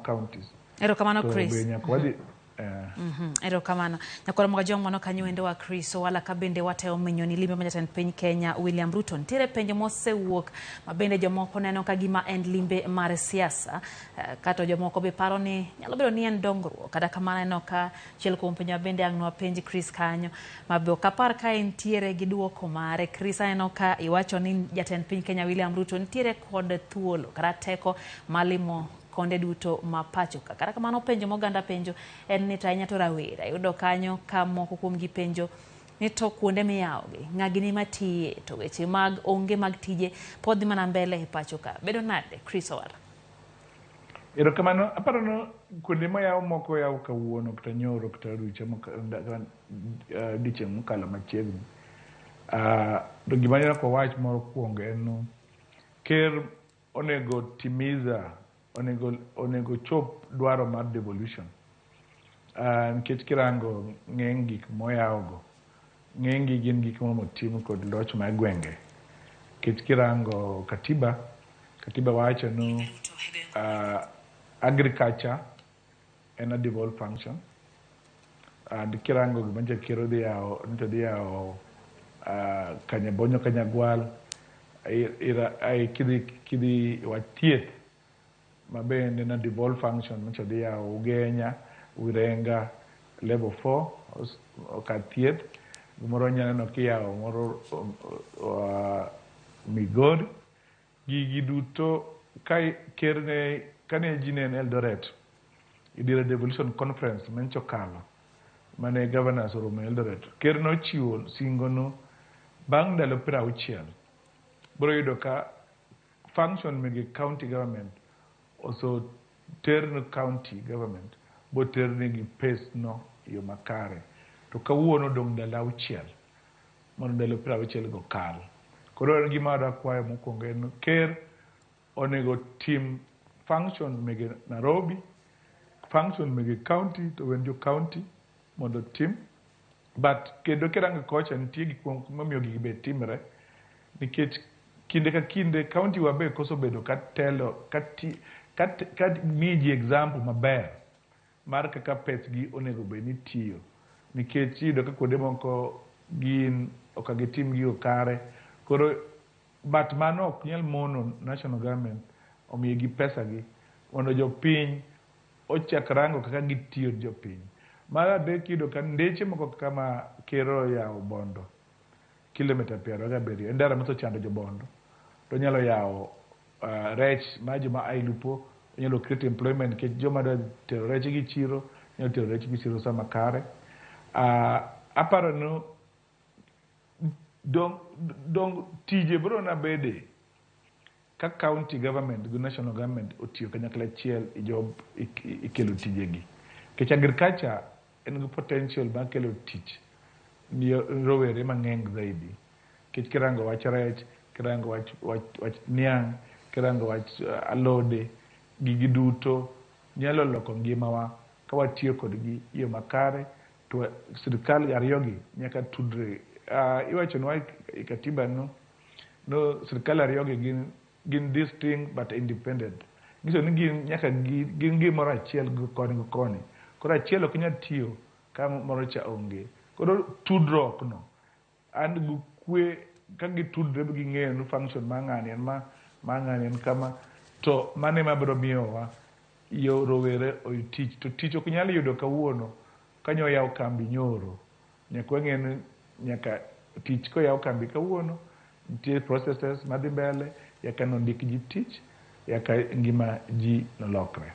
counties. Erokamano To Chris. be nyaka wadhi Erokamano. Nyakwar Mogajong mano kanyo endo wa Chris Owala ka bende watemo menyo ni limbe ma jatend piny Kenya William Ruto. Nitiere penjo mosewuok ma bende jomoko neno ka gima en limbe mar siasa, kato jomoko be paro ni nyalo bedo ni en dongruok. Kata kamano aneno ka achiel kuom penjo ma bende ang' nwapenj Chris kanyo ma be ok apar ka entiere gi duoko mare. Chris, aneno ka iwacho ni jatend piny Kenya William Ruto nitiere kod thuolo kata teko mar limo konde duto ma pacho ka. Kata kamano penjo ma oganda penjo en ni to ahinya to rawera yudo kanyo ka moko kuom gi penjo ni to kuonde miyawogi ng'a gini matiye to weche mag onge mag tije pod dhi mana mbele e pacho ka. Bedo nade Chris Owala? Erokamano, aparo ni kuonde moyaw moko oyaw kawuono kata nyoro kata odiochieng' mokalo machiegni. To gima nyaka wawach mokwongo en ni ker onego timiza onego chop dwaro mar devolution. Nikech kirango ng'eny gik moyaw go, ng'eny gi gin gik motim kod loch mar gwenge. Nikech kirango katiba, katiba wacho ni agriculture en a devolved function. And kirango gima nyocha ker odhi yawo, nyocha odhi yawo Kanyabonyo Kanyagwal, kidhi wach thieth ma bende en a devolved function nyocha odhi yawo Ugenya, Wirenga level 4 kar thieth. Gimoro inya neno kiyawo moro Migori. Gigi duto ka ker ne kane ji ne en Eldoret e diere devolution conference manyocha okalo mane governors oromo Eldoret, ker nochiwo singo no bang' ndalo 60 biro yudo ka function mege county government oseter ne county government boter negi pes no e yo makare. To kawuono odong' ndalo 6 mondo ndalo 60 go kal. Koro en gima adwa kwayo mokwongo en ker onego tim function mege Nairobi, function mege county to wen jo county mondo tim. But kendo kirango kocha nitie gik moko momiyo gigi be timre nikech kinde ka kinde county wa be koso bedo ka telo ka miyo ji example maber mar kaka pesgi onego bed ni tiyo. Nikech iyudo ka kuonde moko gin ok gitim gigo kare. Koro but mano ok nyal mono national government omiyogi pesa gi mondo jopiny ochak rango kaka gitiyo gi jopiny. Mar adek iyudo ka ndeche moko kaka ma ker oyawo Bondo kilomita 27 en ndara mosechando jo Bondo to onyalo yawo rech mar joma ae lupo, onyalo create employment nikech joma dwa tero rech gi chiro nyalo tero rech gi chiro sama kare. Aparo ni dong tije biro na bede ka county government gi national government otiyo kanyakla achiel e job e kelo tijegi. Nikech agriculture en gi potential mar kelo tich ni rowere mang'eny zaidi. Nikech kirango wach rech, kirango wach niang', kirango wach alode, gigi duto nyalo loko ngimawa ka watiyo kodgi e yo makare to sirikal ariyogi nyaka tudre. Iwachonwa e katiba no sirikal ariyogi gin distinct but independent. Nyiso ni gin nyaka gin gimoro achiel gi koni gi koni. Koro achiel ok nyal tiyo ka moro cha onge. Koro tudruok no and gi kwe ka gitudre bi ging'eyo ni function mar ng'ani en ma, mar ng'ani en kama, to mano ema biro miyowa yo rowere oyud tich. To tich ok nyal yudo kawuono ka nyo oyaw kambi nyoro. Nyaka wang'e ni nyaka tich koyaw kambi kawuono, nitie processes madhi mbele, yaka nondik ji tich, yaka ngima ji nolokre.